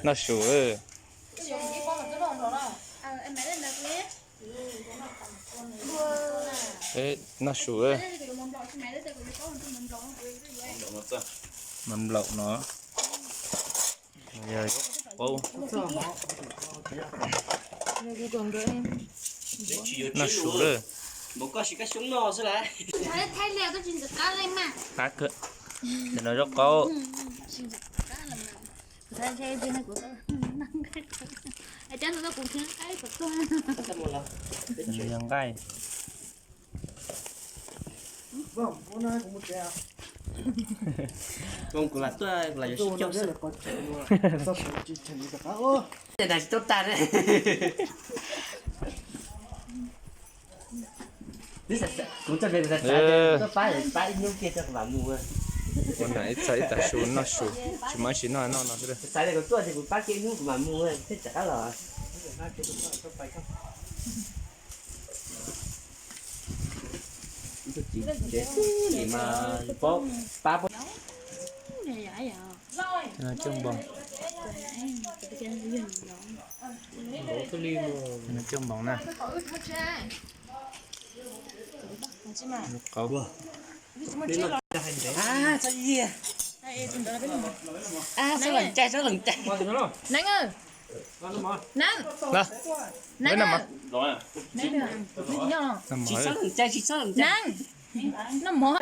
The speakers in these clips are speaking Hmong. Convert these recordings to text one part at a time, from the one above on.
Noj su. Noj su. Mas nplaum no. Yog paub. Noj su lawm. Qab kawg. Nim no zaub qaub. Yog nqaij. Kuv lam tuaj, kuv lam yuav sib cog xwb. Tsis tau tag. Kuv txoj kev kuv xav xav tuaj pab, pab ib hnub kiag tso kuv mam mus. Ua ntawm ib txhais ib tag su noj su, tsis muaj ib sim noj noj no xwb. Xav tias kuv tuaj ces kuv pab kiag ib hnub kuv mam mus thiaj rov qab los. Tsev xwb li mas paub pab. Coj npoos. Coj npoos na. Qaub. Neeb, neeb, neeb, noj mov.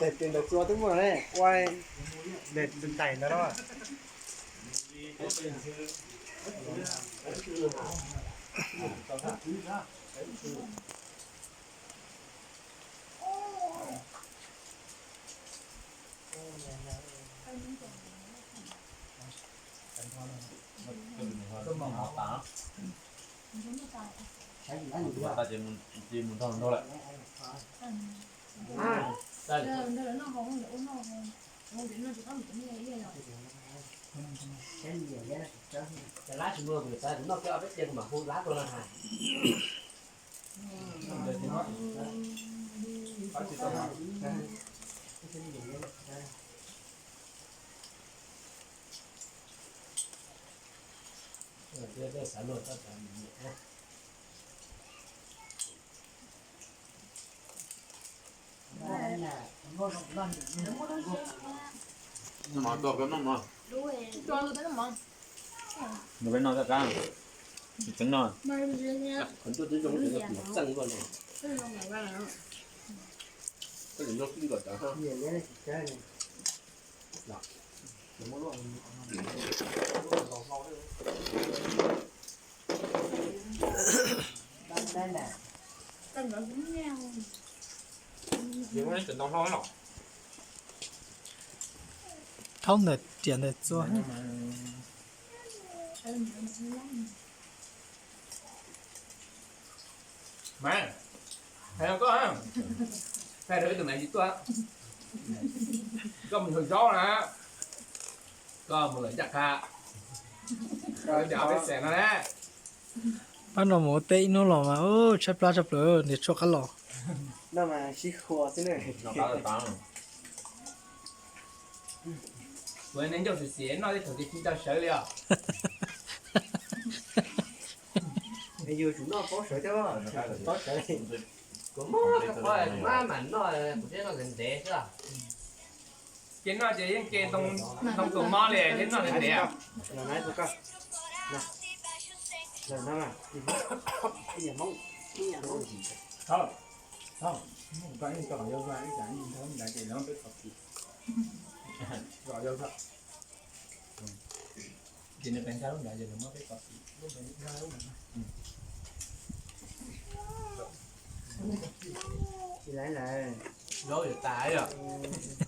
Tes tus ntawm txua twb muaj ne, ua tes tus ntais ntawd no. Lab tsis muaj, kuv xav kuv noj kiag ob peb tiag kuv mam hu lab tuaj no hais. Noj mov, tuaj koj noj mov. Nws peb noj toj kab, tsis tseev noj. Thaub ntawm riam ntawm txua. Mas, hais rau koj, hais rau ib tug mas tsis tuaj, koj mus haus zaub na, koj mus lawm ncaj qha, koj cov peb xees no na. Pab no mus ua teb ib hnub los mas tshaib plab tshaj plaws, niag tshuaj qab los. Kuv neeg ncauj xiav xiav noj tej thaum tias tsis tau sawv li os. Yus tsum noj paub sawv thiab, paub sawv. Kuv mob koj pov, kuv maj mam noj, kuv thiaj noj ntev ntev xwb. Ces noj ces yeej ke ntoo tus mob li thiab noj ntev ntev. Ces nws pees tag lub nrad ces nws muab peb pov xwm lub nrad lub nrad. Tsis laiv lawm. Zaub yuav tas yom.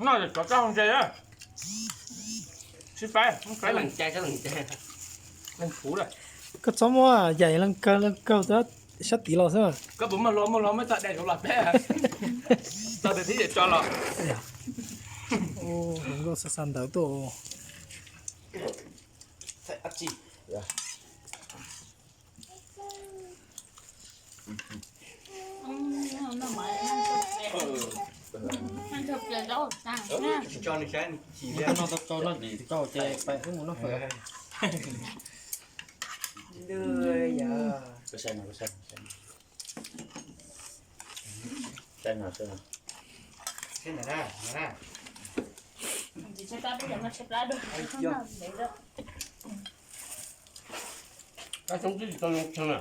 Noj cov kab hau ntse na. Sib faib, sib faib leej cai, sib leej cai. Leej puv lawm. Koj txhob muab yaim leej kawg leej kawg sab tid los xwb. Koj puas muaj hluas, muaj hluas muab txoj dej rau los peb. Txoj dej thiab tso los. Hluas nkauj xav xav ntawd tuaj. Kab xyoob twb tsis tau zoo tshee na.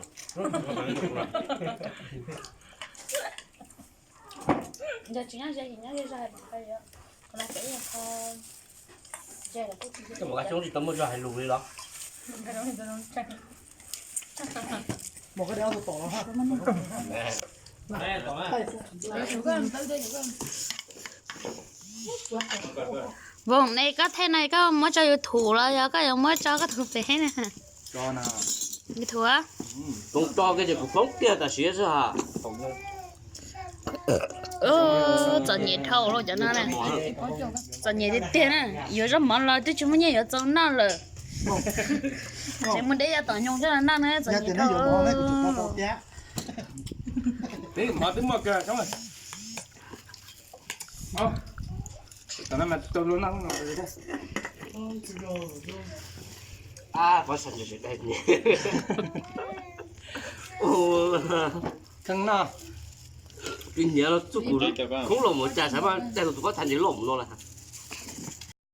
Koj mus kab xyoob tsis tau muaj zog hais lus li los? Voos, ne koj thej no koj muab tso YouTube los yog koj yuav muab tso koj tus pem na? YouTube. Poob tso kiag ces kuv poob kiag tam sim xwb ha. Txom nyem dhau lawm cov no na. Txom nyem tiag tiag na, yuav zaub mov los twb tsis muaj nyiaj yuav txaus noj lawm. Tseem muaj deb yav tom nyoog coj los noj na, txom nyem dhau. Mov twb muaj kawg. Kheej no, tsis nyiam los txuj kuv khoob los mus cas, xav mas daig tus tus koj txhaj ntses loj mus no lawm.